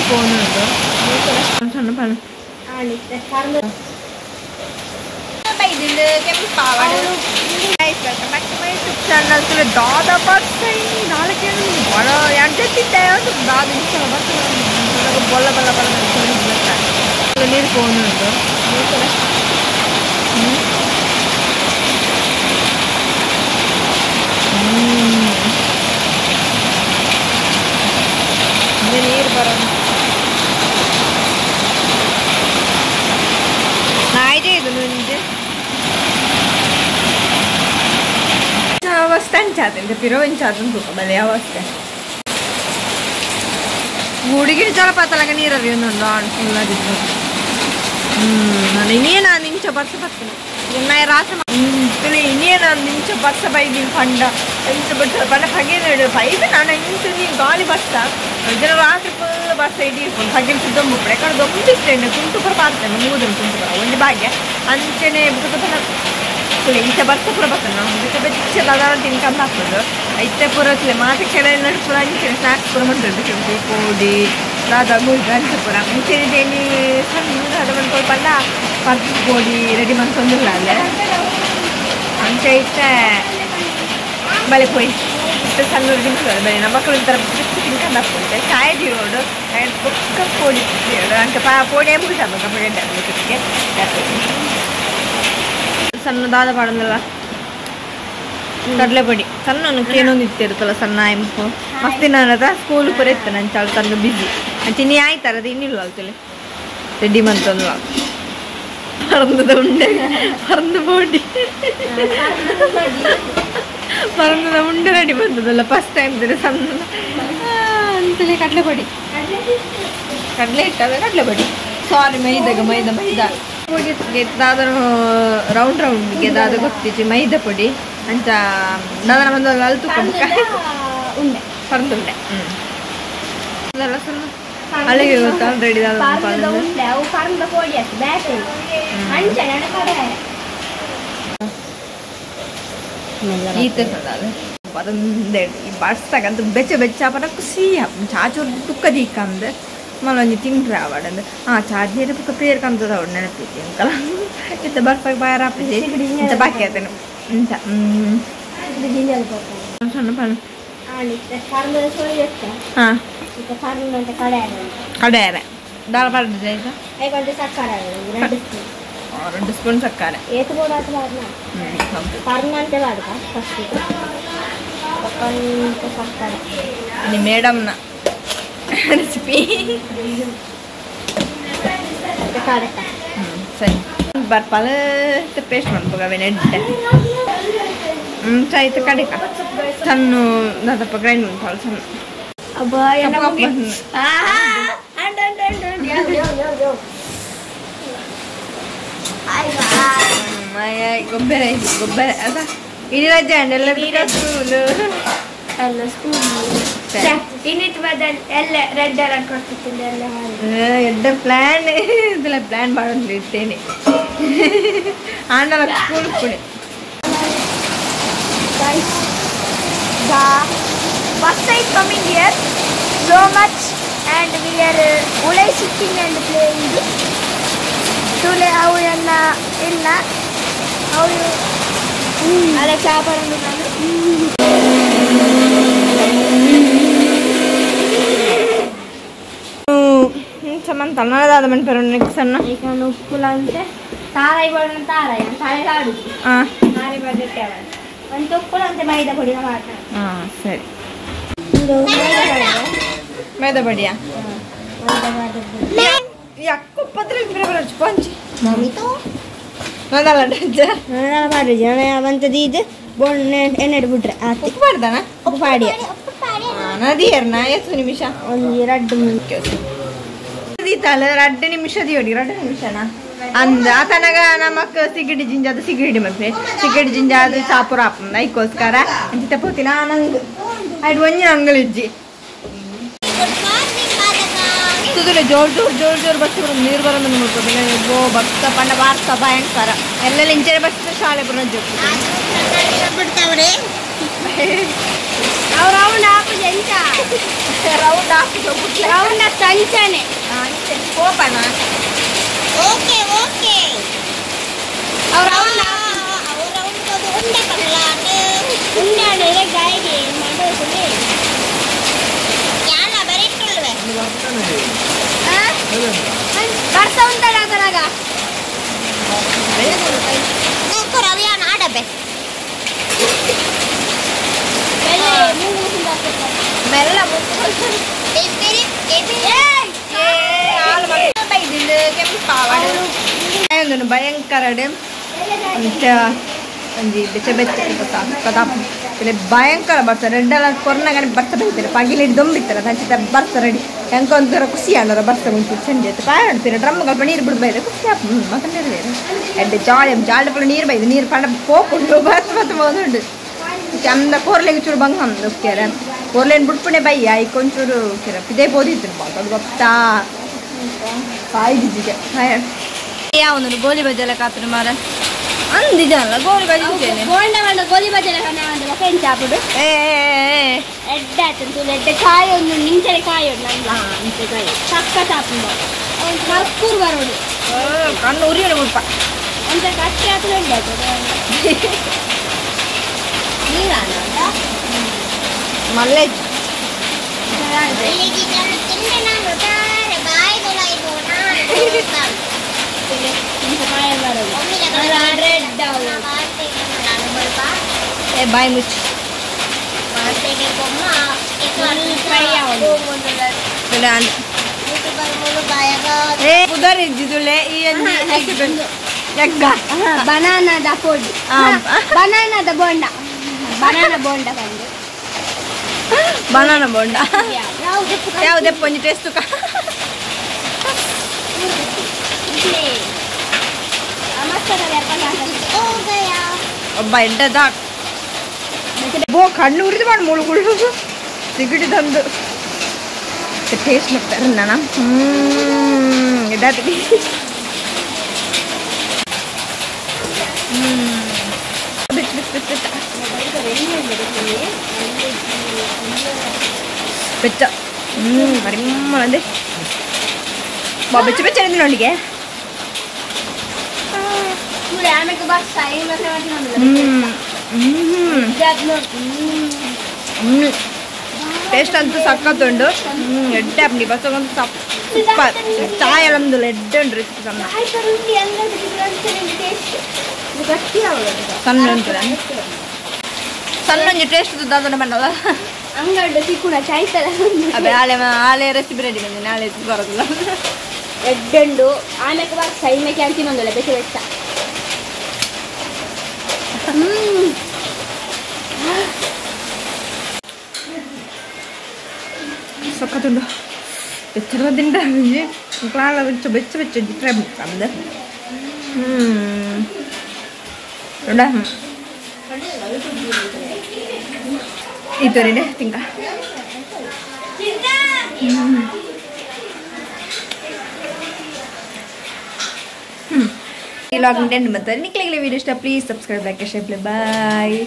ಪೋನುಂಡು ಸಣ್ಣ ಪಣ guys, welcome back to my YouTube channel. So ದಾದ ಬರ್ಸೈ ನಾಲ್ಕು ಬಡ ಎಂಟೆತ್ತಿದ್ದೆ ದಾದ ಇಂಚಲ ಬರ್ತದೆ ಬೊಲ್ಲ ಬಲ್ಲ ಬಲ್ಲ ನೀರು ಪೋನುಂಡು ನೀರು ಬರೋಣ ನಾಯಿದೆ ಇದು ಮುಂಜೆ ಅವಸ್ಥೆ ಅಂಚಾತಂತೆ ಪಿರೋ ಇಂಚಾತಂತ ತೂಕ ಬಲೆ ಅವಸ್ಥೆ ಗುಡಿಗಿನ ಜಲಪಾತಲಾಗ ನೀರು ಹರಿಯೊಂದುಂಡು ಆಣ್ ಫುಲ್ ಆಗಿದ್ದು. ನಾನು ಇನ್ನೇ ನಾನು ಇಂಚ ಬರ್ಸ ಬರ್ತೇನೆ ಇನ್ನ ರಾತ್ರಿ ಇನ್ನೇ ನಾನು ಇಂಚ ಬರ್ಸ ಬೈದಿನ ಪಂಡ ಇಂಚ ಬರ್ಸ ಪಂಡ ಪಗೆ ಪೈಬೆ ನಾನು ಇಂಚ ನೀನು ಗಾಳಿ ಬರ್ಸ ಜನ ರಾತ್ರಿ ಫುಲ್ ಬರ್ಸ ಇಡೀ ಪಗೆ ದೊಂಬು ಯಾಕಂದ್ರೆ ದೊಂಬಿಸ್ತೇನೆ ಕುಂಟು ಪುರ ಪಾರ್ತೇನೆ ಮೂದನ್ನು ಕುಂಟು ಪುರ ಒಂದು ಭಾಗ್ಯ ಅಂಚೆನೆ ಬುಕ್ಕ ಇಂಚ ಬರ್ಸ ಪೂರ ಬರ್ತದೆ ನಾವು ಬೆಚ್ಚ ಬೆಚ್ಚ ದಾದ ತಿನ್ಕೊಂಡು ಹಾಕೋದು ಇತ್ತೆ ಪೂರ ಮಾತೆ ಕೆಳ ಪೂರ ಅಂಚೆನೆ ಸ್ನಾಕ್ಸ್ ಪೂರ ಮಾಡ್ತಾರೆ ಬಿಸಿ ಬಿಸಿ ಕೋಡಿ ದಾದ ಗುಡ್ಡ ಅಂಚೆ ಪೂರ ಮುಂಚೆ ದೇನಿ ಸಣ್ಣ ದಾದ ಮಾಡ್ಕೊಂಡು ಪಂಡ ಪರ್ದು ಕೋಡಿ ರೆಡಿ ಮಾಡ್ಕೊಂಡಿಲ್ಲ ಅಲ್ಲೇ ಅಂಚೆ ಇತ್ತೆ ಬಲೆ ಪೋಯ್ ಇತ್ತೆ ಸಣ್ಣ ರೆಡಿ ಮಾಡ್ತಾರೆ ಬಲೆ ನಮ್ಮ ಮಕ್ಕಳು ಒಂಥರ ಬಿಸಿ ಬಿಸಿ ತಿನ್ಕೊಂಡು ಹಾಕ್ಕೊಂಡೆ ಚಾಯ್ ದಿರೋಡು ಬೊಕ್ಕ ಕೋಡಿ ಅಂಚೆ ಪಾ ಪೋಡಿ ಮುಗಿಸಾಬೇಕು ಪೋಡಿ ಸಣ್ಣ ದಾದ ಪಾಡಂದಲ್ಲ ಕಡಲೆ ಪೊಡಿ ಸಣ್ಣ ಕೇನೊಂದು ಇತ್ತಿರುತ್ತಲ್ಲ ಸಣ್ಣ ಆಯ್ಮು ಮಸ್ತ್ ದಿನ ಸ್ಕೂಲ್ ಪೂರ ಇತ್ತು ನನ್ನ ಚಾಳು ತನ್ನ ಬಿಸಿ ಅಂಚೆ ನೀ ಆಯ್ತಾರ ಅದು ಇನ್ನಿಲ್ಲ ಅಲ್ತಲೆ ರೆಡಿ ಮಂತಂದು ಪರಂದದ ಉಂಡೆ ಪರಂದು ಬೋಡಿ ಪರಂದದ ಉಂಡೆ ರೆಡಿ ಬಂದದಲ್ಲ ಫಸ್ಟ್ ಟೈಮ್ ಸಣ್ಣ ಅಂತಲೇ ಕಡಲೆ ಪೊಡಿ ಕಡಲೆ ಹಿಟ್ಟದ ಕಡಲೆ ಪೊಡಿ ಸಾರಿ ಮೈದಾಗ ಮೈದಾ ಮೈದಾ ಪೊಡಿ ದಾದ ರೌಂಡ್ ರೌಂಡ್ಗೆ ದಾದ ಗೊತ್ತಿಚ್ಚಿ ಮೈದಾ ಪೊಡಿ ಅಂಚ ದಾದನ ಬಂದು ಅಲ್ಲಿ ತುಕ್ಕ ಪರಂದುಂಡೆ ಅದೆಲ್ಲ ಸಣ್ಣ ಅಲ್ಲಿಗೆ ಗೊತ್ತಾ ರೆಡಿ ದಾದ ಈತೆ ಸದಾದ ಪರಂದೆ ಈ ಬರ್ಸಾಗಂತ ಬೆಚ್ಚ ಬೆಚ್ಚ ಪರ ಖುಷಿ ಚಾಚೂರು ತುಕ್ಕ ದೀಕಂದು ಮಲೊಂಜಿ ತಿಂಡ್ರೆ ಆವಡಂದು ಹಾಂ ಚಾರ್ಜ್ ಪಕ್ಕ ಪೇರು ಕಂತದ ಅವಡು ನೆನಪಿತ್ತು ಅಂಕಲ ಇತ್ತ ಬರ್ಸಾಗ ಬಾಯಾರ ಇಂಚ ಬಾಕಿ ಆತನು ಇಂಚ ಸಣ್ಣ ಪಣ ಹಾಂ ಕಡೆಯಾರೆ ದಾಳ ಪಾಡ್ದು ಎರಡು ಸ್ಪೂನ್ ಸಕ್ಕರೆ ಮೇಡಮ್ನ ರೆಸಿಪಿ ಸರಿ ಬರ್ಪಾಲ ಪೇಸ್ಟ್ ಮಾಡ್ಬೇಕು ಅವೇನು ಎಡ್ಡೆ ಆಯ್ತು ಕಡೆಕ ಸಣ್ಣ ದಾದಪ್ಪ ಗ್ರೈಂಡ್ ಮಾಡ್ತಾಳೆ ಸಣ್ಣ ಗೊಬ್ಬರ ಗೊಬ್ಬರ ಅದ ಇಡೀ ರಜೆ ಎಲ್ಲ ಸ್ಕೂಲ್ ಎಲ್ಲ ಸ್ಕೂಲ್ ಇನ್ನಿಟ್ಟು ಬದಲ್ ಎಲ್ಲ ರೆಡ್ ಅಲರ್ಟ್ ಕೊಡ್ತಿದ್ದೆ ಎಲ್ಲ ಎಡ್ಡ ಪ್ಲಾನ್ ಇದೆಲ್ಲ ಪ್ಲಾನ್ ಮಾಡೋದು ಇರ್ತೇನೆ ಆಂಡಲ ಸ್ಕೂಲ್ ಕುಡಿ. Guys, the bus is coming here so much and we are only sitting and playing. Tule ಅವು ಎಲ್ಲ ಇಲ್ಲ ಅವರು ಅಲ್ಲ ಚಾಪರನ್ನು ನಾನು ಚಮನ್ ತನ್ನದಾದ ಮನ್ಪೆರು ನೆಕ್ಸ್ಟ್ ಅನ್ನ ಈಗ ಉಪ್ಪುಲ ಅಂತೆ ತಾರಾಯಿ ಬಣ್ಣ ತಾರಾಯಿ ತಾರಾಯಿ ಆಡು ತಾರಾಯಿ ಬಜೆಟ್ ಒಂದು ಉಪ್ಪುಲ ಅಂತೆ ಮೈದಾ ಪೊಡಿನ ಮಾಡ್ತಾರೆ. ಹಾಂ ಸರಿ ಮೈದಾ ಪೊಡಿಯಾ ಯಾಕೊಪ್ಪದ್ರೆ ಪಂಚಿ ಉಪ್ಪು ಪಾಡ್ದಾನ ಉಪ್ಪು ಪಾಡಿ ನದಿಯರ್ನ ಎಷ್ಟು ನಿಮಿಷ ಒಂದು ಎರಡು ದೀತಾಲ ಎರಡು ನಿಮಿಷ ದಿಯೋಡಿ ಎರಡು ನಿಮಿಷನಾ ಅಂದ ಆತನಗ ನಮಕ್ ಸಿಗಡಿ ಜಿಂಜಾದ ಸಿಗಡಿ ಮತ್ತೆ ಸಿಗಡಿ ಜಿಂಜಾದ ಚಾಪುರ ಆಪುಂದ ಐಕೋಸ್ಕರ ಅಂಚಿತ ಪೋತಿನ ನಂಗ್ ಐಡ್ ಒಂಜಿ ಅಂಗಳಿಜ್ಜಿ ತುದುಲೆ ಜೋರ್ ಜೋರ್ ಜೋರ್ ಜೋರ್ ಬಸ್ ನೀರು ಬರೋದು ನೋಡ್ಕೋಬೇಕು ಓ ಭಕ್ತ ಪಂಡ ವಾರ್ತ ಭಯಂಕರ ಎಲ್ಲೆಲ್ಲ ಇಂಚೆ ಬಸ್ ಶಾಲೆ ಬರೋ ಜೋರ್ ಅವು ರೌಂಡ್ ಆಪುಜ ಎಂಚ ರೌಂಡ್ ಆಪುಜ ರೌಂಡ್ ಆತ್ ಅಂಚನೆ ಅಂಚನೆ ಕೋಪನ ಓಕೆ ಓಕೆ ಅವು ರೌಂಡ್ ಅವು ರೌಂಡ್ ಕೊದು ಉಂಡೆ ಪಂಡ್ಲಾಂಡ್ ಉಂಡೆ ಆಂಡ ಇರೆಗ್ ದಾಯೆಗ್ ಮಂಡೋಸುನೆ ಯಾನ ಬರಿಟ್ಟುಲ್ವೆ ಬರ್ಸ ಉಂತಡಾಕನಾಗ ನೂಕು ರವಿಯಾನ ಆಡಬೆ ಮೆಲ್ಲ ಭಯಂಕರ ಒಂಜಿ ಬೆಚ್ಚ ಬೆಚ್ಚ ಭಯಂಕರ ಬರ್ಸ ರೆಡ್ ಅಲರ್ಟ್ ಕೊರ್ನಗನೆ ಬರ್ಸ ಬೈತಾರೆ ಪಗಿಲಿ ದೊಂಬಿತ್ತಲ್ಲ ಸಂಚಿತ ಬರ್ಸ ರೆಡಿ ಎಂಕೊಂತರ ಖುಷಿ ಆಂಡರ ಬರ್ಸ ಮುಂಚೆ ಚಂಡಿ ಆಯ್ತು ಪಾಯ ಆಡ್ತೀರ ಡ್ರಮ್ ಸ್ವಲ್ಪ ನೀರು ಬಿಡು ಬೈದೆ ಖುಷಿ ಆಪ್ ಮತ್ತೆ ಬೇರೆ ಎಡ್ಡೆ ಜಾಳಿ ಜಾಳಿ ಪುಲ್ಲ ನೀರು ಬೈದು ನೀರು ಪಂಡ ಪೋಪುಂಡು ಬರ್ಸ ಬತ್ತ ಹೋದುಂಡು ಚಂದ ಕೋರ್ಲೆಗೆ ಚೂರು ಬಂಗ ಉಕ್ಕ್ಯಾರ ಕೋರ್ಲೇನು ಬಿಡ್ಪುಣೆ ಬಯ್ಯ ಐಕೊಂಚೂರು ಕೆರ ಪಿದೆ ಬೋದಿತ್ತು ಅದು ಗೊತ್ತಾ ಬಾಯಿಗೆ ಯಾವೊಂದು ಗೋಲಿ ಬಜ್ಜೆಲ್ಲ ಕಾತುರು ಮಾರ ಅಂದಿಜಲ್ಲ ಗೋಲಿ ಬಜ್ಜೆ ಬೋಂಡ ಬಂದ ಗೋಲಿ ಬಜ್ಜೆಲ್ಲ ಕಣ ಒಂದು ಬೊಕ ಎಂಚ ಆಪುಡು ಏ ಎಡ್ಡೆ ಆತುಂಡು ಎಡ್ಡೆ ಕಾಯಿ ಒಂದು ನಿಂಚನೆ ಕಾಯಿ ಉಂಡು ನಂಗೆ ನಿಂಚೆ ಕಾಯಿ ಸಕ್ಕತ್ ಆಪುಂಡು ಒಂದು ಕರ್ಪೂರು ಬರೋಡು ಕಣ್ಣು ಉರಿಯೋಣ ಮುಲ್ಪ ಒಂಥ ಕಟ್ಟಿ ಆತುಂಡು ಎಡ್ಡೆ ಆತುಂಡು ನೀರಾನ ಮಲ್ಲೇಜ್ ಬಾಯ್ ಮುಚ್ಚು ಬನಾನಾದ ಪೊಡಿ ಬನಾನಾದ ಬೋಂಡ ಬನಾನಾ ಬೋಂಡ ಬಂದು ಬನಾನಾ ಬೋಂಡ ಯಾವುದೆಪ್ಪ ಒಂಜಿ ಟೇಸ್ಟ್ ಒಬ್ಬ ಎಡ್ಡದ ಬೋ ಕಣ್ಣು ಉರಿದು ಮಾಡಿ ಮುಳುಗುಳ್ಳು ಸಿಗಡಿ ತಂದು ಟೇಸ್ಟ್ ಮಾಡ್ತಾರೆ ನಾನು ಎಡ್ಡಾತಿ ಬಿಚ್ಚ ಬಿಚ್ಚ ಬಿಚ್ಚ ಬೆಚ್ಚ ಪರಿಮಳ ಅಂದೆ ಬಾ ಬೆಚ್ಚ ಬೆಚ್ಚ ನೋಡಿಗೆ ಟೇಸ್ಟ್ ಅಂತೂ ಸಖತ್ತುಂಡು ಎಡ್ಡೆ ಅಪ್ನಿ ಬಸ್ಸಂತೂ ಸೂಪರ್ ಚಾಯ್ ಎಲ್ಲ ಎಡ್ಡೆ ಉಂಟು ರೆಸಿಪಿ ಸಣ್ಣ ಸಣ್ಣ ಉಂಟು ಸಣ್ಣ ಒಂಜಿ ಟೇಸ್ಟ್ ದಾದನ ಬಂದದ ಅಂಗಡಿ ಸಿಕ್ಕುಣ ಚಾಯ್ ಅದೇ ಆಲೆ ಆಲೆ ರೆಸಿಪಿ ರೆಡಿ ಬಂದೆ ನಾಳೆ ಬರೋದಿಲ್ಲ ಎಡ್ಡೆಂಡು ಆಮೇಲೆ ಬರ್ಸ ಇಮೇಕೆ ಅಂತಿನ ಒಂದಲ್ಲ ಬೆಚ್ಚ ಬೆಚ್ಚ ಸಖತ್ತುಂಡು ಬೆಚ್ಚದ ತಿಂಡ ಬೆಚ್ಚ ಬೆಚ್ಚ ಬೆಚ್ಚ ಟ್ರೈ ಮಾಡ್ದೆ ಈ ತೋರಿನೆ ತಿಂಕ ಈ ಲಾಗ್ ಎಂಡ್ ಮತ್ತೆ ನಿಕ್ಲೆಗ್ಲೆ ವಿಡಿಯೋ ಇಷ್ಟ please subscribe like share bye.